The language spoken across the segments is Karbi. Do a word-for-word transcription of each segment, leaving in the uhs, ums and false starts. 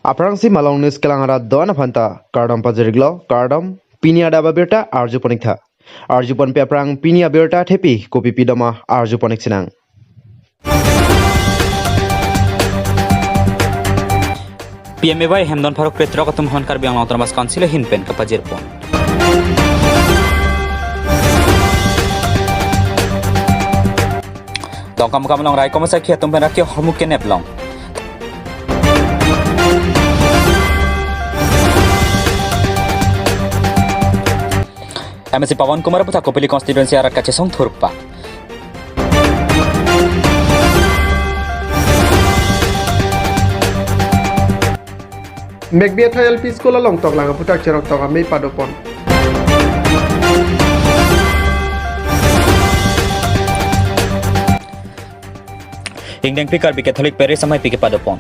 Aphrangsi Malong News kelang arat do-an aphanta kardom pajir-iklo, kardom. Pini adap abirta arjupon-iktha. Arjuponpe aphrang pini abirta thepi kopi pidoma arjupon-ik sinang. P M A Y ahem don pharo krethrok atum aphan Karbi Anglong Autonomous Council ahin pen kapajirpon. Dongkamukam along raikom asaikhi atum pen rakio ahormu kenep long. M A C Pawan Kumar aputhak Kopili constituency arat kachesong thurpak. Mekbi Athai L P School along toklang aputhak cheroktok amei padopon. Ingdeng P Karbi Catholic Parish amei P K padopon.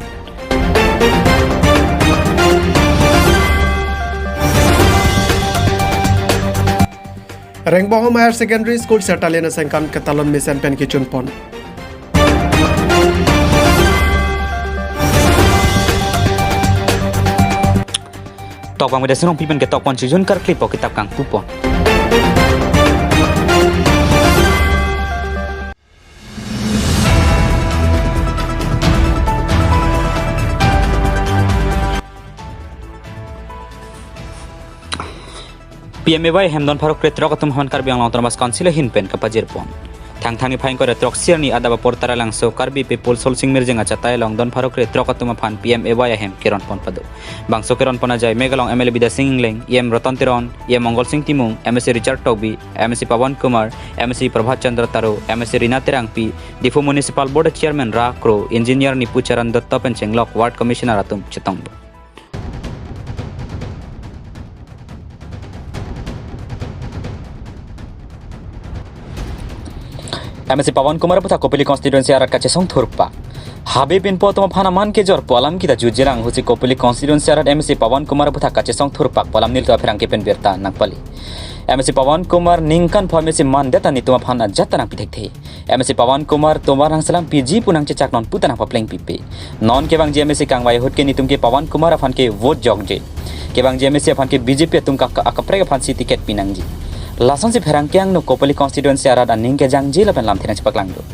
Rengbong Higher Secondary School Sertalin asengkan ketalon mesen pen kechunpon. Tokbang media sinong pipen ketokpon chijun karklipo kitap kangkupon. P M A Y ahem don pharo krethrok atum aphan Karbi Anglong Autonomous Council ahin pen kapajirpon. Thangthang niphai ingkoi ra throksi arni adap apor Taralangso Karbi People's Hall Singmirjeng achatai along don pharo krethrok atum aphan P M A Y ahem keronpon pado. Bangso keronpon ajai Megalong M L A Bidya Sing Engleng, E M Ratan Teron, E M Mongol Sing Timung, M A C Richard Tokbi, M A C Pawan Kumar, M A C Prabhat Chandra Taro, M A C Rina Terangpi, Diphu Municipal Board Chairman Ra Kro, Engineer Nipu Charan Dutta pen chenglok Ward Commissioner atum chetongdun. M A C Pawan Kumar aputhak Kopili constituency arat kachesong thurpak. Habe pinpo atum aphan aman kejor pu alam kita jutjelang pusi Kopili constituency arat M A C Pawan Kumar aputhak kachesong thurpak pu alam nelitum apherangke pen birta nangpali. M A C Pawan Kumar ningkan pho M A C mandet ta nelitum aphan ajat ta nangpi thekthe. M A C Pawan Kumar tomar nangselam piji pu nangchechak non puta nangpapleng pipe. Non kevangji M A C kangvai ahut ke nelitum ke Pawan Kumar aphan ke vote jokje. Kevangji M A C aphan ke B J P atum ka, ka, akaprek aphansi ticket pinangji. Lasonsi pherangke angno Kopili constituency arat aning kejangje lapen lamthe nangchepaklangdun.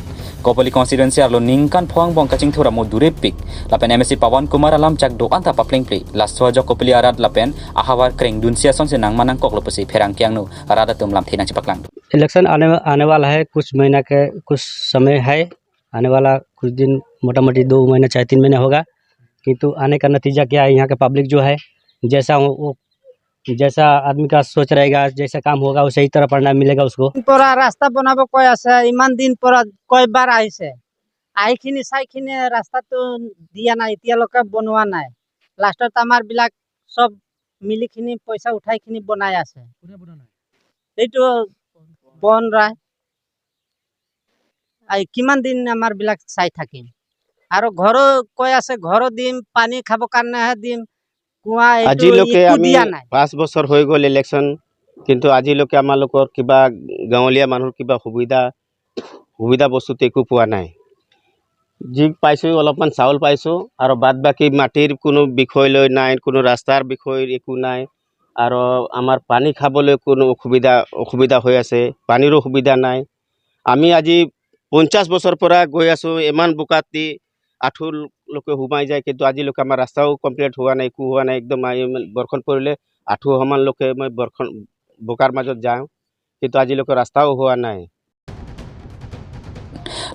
Kopili constituency arlo ningkan pho angbong kachingthur amo durepik. Lapen M A C Pawan Kumar alam chak do-an ta paplengple. Laso ajok Kopili arat lapen ahavar krengdunsi asonsi nangman nangkoklo pusi pherangke angno arat atum lamthe nangchepaklangdun. Election आने, आने वाला है, कुछ महीना के, कुछ समय है, आने वाला कुछ दिन, मोटा मोटी दो महीना चाहे तीन महीना होगा, किंतु आने का नतीजा क्या है, यहाँ के पब्लिक जो है, जैसा वो, वो, जैसा आदमी का सोच रहेगा, जैसा काम होगा, वैसे ही तरह परिणाम मिलेगा उसको। পৰা ৰাস্তা বনাব কৈ আছে, ইমান দিন পৰা কয়বাৰ আহিছে, আহিখিনি চাইখিনি ৰাস্তাটো দিয়া নাই, এতিয়ালৈকে বনোৱা নাই। লাষ্টত আমাৰ বিলাক চব মিলিখিনি পইচা উঠাইখিনি বনাই আছে। কোনে বনোৱা নাই? এইটো বন ৰায়। আই, কিমান দিন আমাৰ বিলাক চাই থাকিম? আৰু ঘৰো কৈ আছে, ঘৰো দিম, পানী খাব কাৰণেহে দিম, কুঁৱা এইটো আজিলৈকে একো আমি দিয়া নাই। পাঁচ বছৰ হৈ গ'ল ইলেকশ্যন, কিন্তু আজিলৈকে আমালোকৰ কিবা গাঁৱলীয়া মানুহৰ কিবা সুবিধা, সুবিধা বস্তুটো একো পোৱা নাই। যি পাইছোঁ অলপমান চাউল পাইছোঁ, আৰু বাদ বাকী মাটিৰ কোনো বিষয় লৈ নাই, কোনো ৰাস্তাৰ বিষয় একো নাই, আৰু আমাৰ পানী খাবলৈ কোনো অসুবিধা, অসুবিধা হৈ আছে, পানীৰো সুবিধা নাই। আমি আজি পঞ্চাশ বছৰ পৰা গৈ আছোঁ, ইমান বোকাত দি আঁঠুলৈকে সোমাই যায়, কিন্তু আজিলৈকে আমাৰ ৰাস্তাও কমপ্লিট হোৱা নাই, একো হোৱা নাই। একদম আমি বৰষুণ পৰিলে আঁঠু সমানলৈকে মই বৰষুণ, বোকাৰ মাজত যাওঁ, কিন্তু আজিলৈকে ৰাস্তাও হোৱা নাই।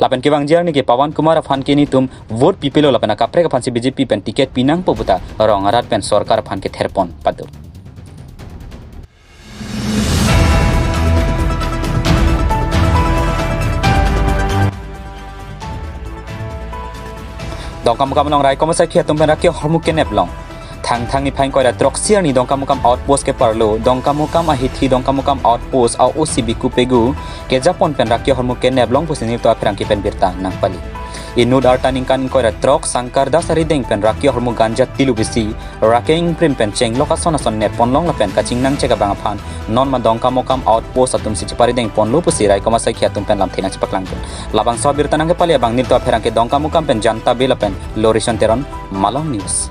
Lapen kevangji arni ke Pawan Kumar aphan ke nelitum vote pipelo lapen akaprek aphansi B J P pen ticket pinangpo puta rong arat pen sorkar aphan ketherpon pado. Dongkamukam along raikom asaikhi atum pen rakio ahormu kenep long. Thangthang niphai ingkoi ra throksi arni Dongkamukam outpost keparlo, Dongkamukam ahithi Dongkamukam outpost a-O C Biku Pegu kejapon pen rakio ahormu kenep long pusi nelitum apherangke pen birta nangpali. Inut arta ningkan ingkoi ra throk Sangkar Das arideng pen rakio ahormu ganja tilu bisi, rakeng prim pen chenglok ason ason neppon long lapen kachingnang chek abang aphan non ma Dongkamukam outpost atumsi cheparidengponlo pusi raikom asaikhi atum pen lamthe nangchepaklangdun. Labangso abirta nangkepali abang nelitum apherangke Dongkamukam pen Janta Bey lapen Lorison Teron, Malong News.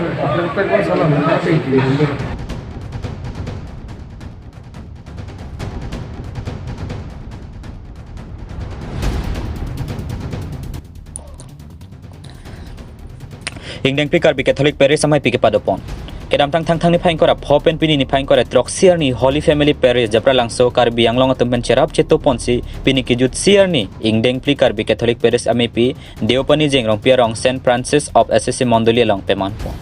Salam, Doctor Paul Salam, Doctor Paul Salam. Ingdeng Phli Karbi Catholic Parish ameipi kepadopon. Kedamtang Thangthang niphai ingkoi ra pho pen pini niphai ingkoi ra throksi arni Holy Family Parish Japralangso Karbi Anglong atum pen cherap chetoponsi pini kejutsi arni Ingdeng Phli Karbi Catholic Parish ameipi Deopani Jengrongpi arong Saint Francis of Assisi Mondoli along pemanpon.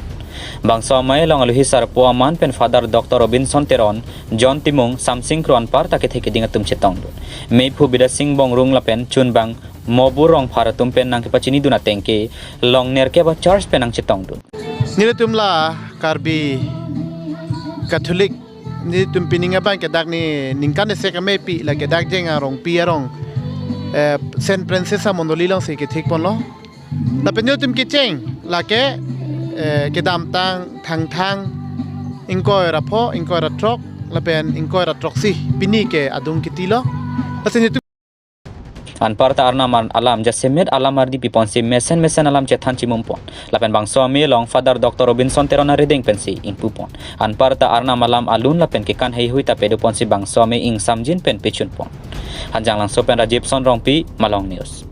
Bangso amei along alohi sarpo aman pen Father Doctor Robinson Teron, John Timung, Samsing Kro anparta kethe keding atum chetongdun. Meiphu Bidasing Bongrung lapen chunbang Mobur Rongphar atum pen nangkepachinidun ateng ke long nerkep a church pen nangchetongdun. Nelitum la Karbi Catholic, nelitum pining abang ke dak ne ningkan esek ameipi la ke dak Jeng Arongpi arong, eh, Saint Francis amondoli alongsi kethik ponlo. Lapen nelitum kecheng lake, eh, kedamtang Thangthang ingkoi ra pho, ingkoi ra throk, lapen ingkoi ra throksi pini ke adung kitilo. Lasi nelitum anparta Arnam an-, alam jasemet alam ardi piponsi mesen mesen alam chethan chimum pon. Lapen bangso amei along Father Doctor Robinson Teron arideng pensi ingpu pon. Anparta Arnam alam alun lapen kekan heihui ta pedo ponsi bangso amei ingsamjin pen pechun pon. Hanjanglangso pen Rajiv Sonrongpi, Malong News.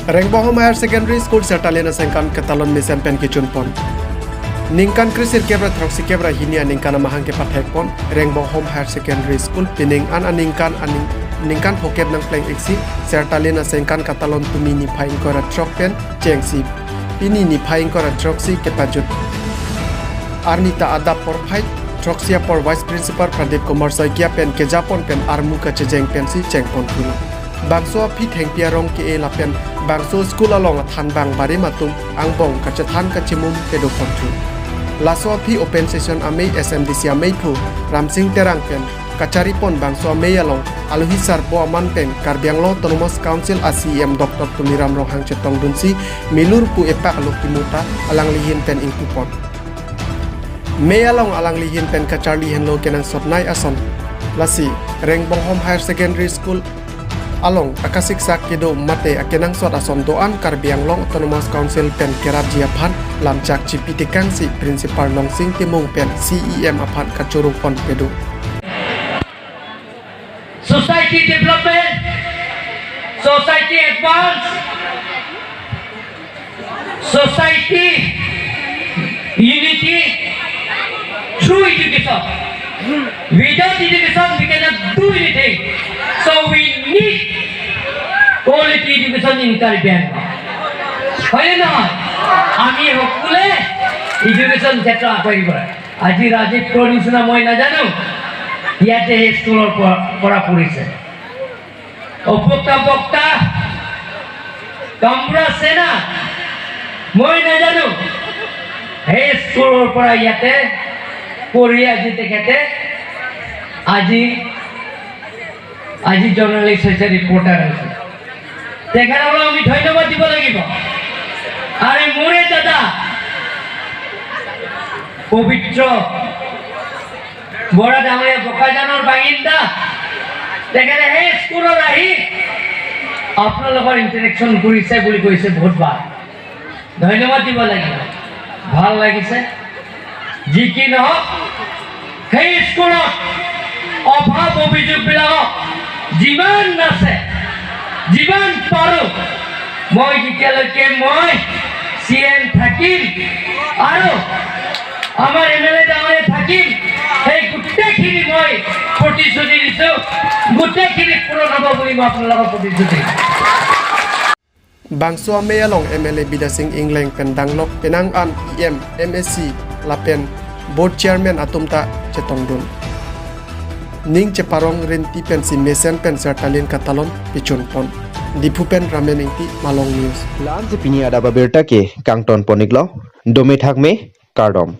Rengbonghom Higher Secondary School sertalin asengkan katalon mesen pen kechun pon. Ningkan kresirkep ra throksikep ra hini aningkan amahang kepathek pon Rengbonghom Higher Secondary School pining an aningkan aning-, ningkan phokep nangpleng iksi sertalin asengkan katalon tumi niphai ingkoi ra throk pen chengsi pini niphai ingkoi ra throksi kepajut. Arni ta adap porphai throksi apor Vice Principal Pradip Kumar Saikia pen kejapon pen armu kachejeng pensi chengpon pulo. Bangso aphi thengpi arong ke-e lapen bangso school along athanbang barim atum angbong kachethan kachimum pedo ponthu. Laso aphi open session amei S M D C ameiphu Ramsing Terang pen kacharipon bangso amei along alohi sarpo aman pen Karbi Anglong Autonomous Council a C E M Doctor Tuliram Ronghang chetongdunsi milur pu epak alo kimuta alanglihin pen ingpupon. Mei along alanglihin pen kacharli henlo kenangsotnei ason. Lasi Rengbonghom Higher Secondary School along akasiksak kedo mate akenangsot ason do-an Karbi Anglong Autonomous Council pen kerapji aphan lamchak chipi tekangsi Principal Longsing Timung pen C E M aphan kachoro pon pedo. Society development, society advance, society unity through education. Without education, we cannot do anything. So we need quality education in Karbi Anglong. হয়নে নহয়? আমি সকলোৱে এডুকেশ্যন ক্ষেত্ৰত আগবাঢ়িব লাগে। আজি ৰাজীৱ কৃষ্ণ মই নাজানো, ইয়াতে সেই স্কুলৰ পৰা, পৰা পঢ়িছে। অপোক্তা বক্তা কামৰা সেনা, মই নাজানো, সেই স্কুলৰ পৰা ইয়াতে পঢ়ি আজি তেখেতে আজি, আজি জাৰ্নেলিষ্ট হৈছে, ৰিপৰ্টাৰ হৈছে। তেখেতসকলক আমি ধন্যবাদ দিব লাগিব। আৰু মোৰে দাদা পবিত্ৰ বৰা ডাঙৰীয়া বোকাজানৰ বাসিন্দা, তেখেতে সেই স্কুলত আহি আপোনালোকৰ ইণ্টাৰেকশ্যন কৰিছে বুলি কৈছে বহুতবাৰ। ধন্যবাদ দিব লাগিব, ভাল লাগিছে। যি কি নহওক, সেই স্কুলত অভাৱ অভিযোগবিলাকক যিমান আছে, যিমান পাৰোঁ, মই যেতিয়ালৈকে মই চি এম থাকিম আৰু আমাৰ এম এল এ ডাঙৰীয়া থাকিম, সেই গোটেইখিনি মই প্ৰতিশ্ৰুতি দিছোঁ, গোটেইখিনি পূৰণ হ'ব বুলি মই আপোনালোকক প্ৰতিশ্ৰুতি দিছোঁ। Bangso amei along M L A Bidya Sing Engleng pen danglok penang an E M, M A C lapen board chairman atum ta chetongdun. Ning cheparong rinti pensi mesen pen sertalin katalon pichun pon. Diphu pen Ramen Ingti, Malong News. La-ansi pini adap abirta ke kangton pon-iklo, dome thakme, kardom.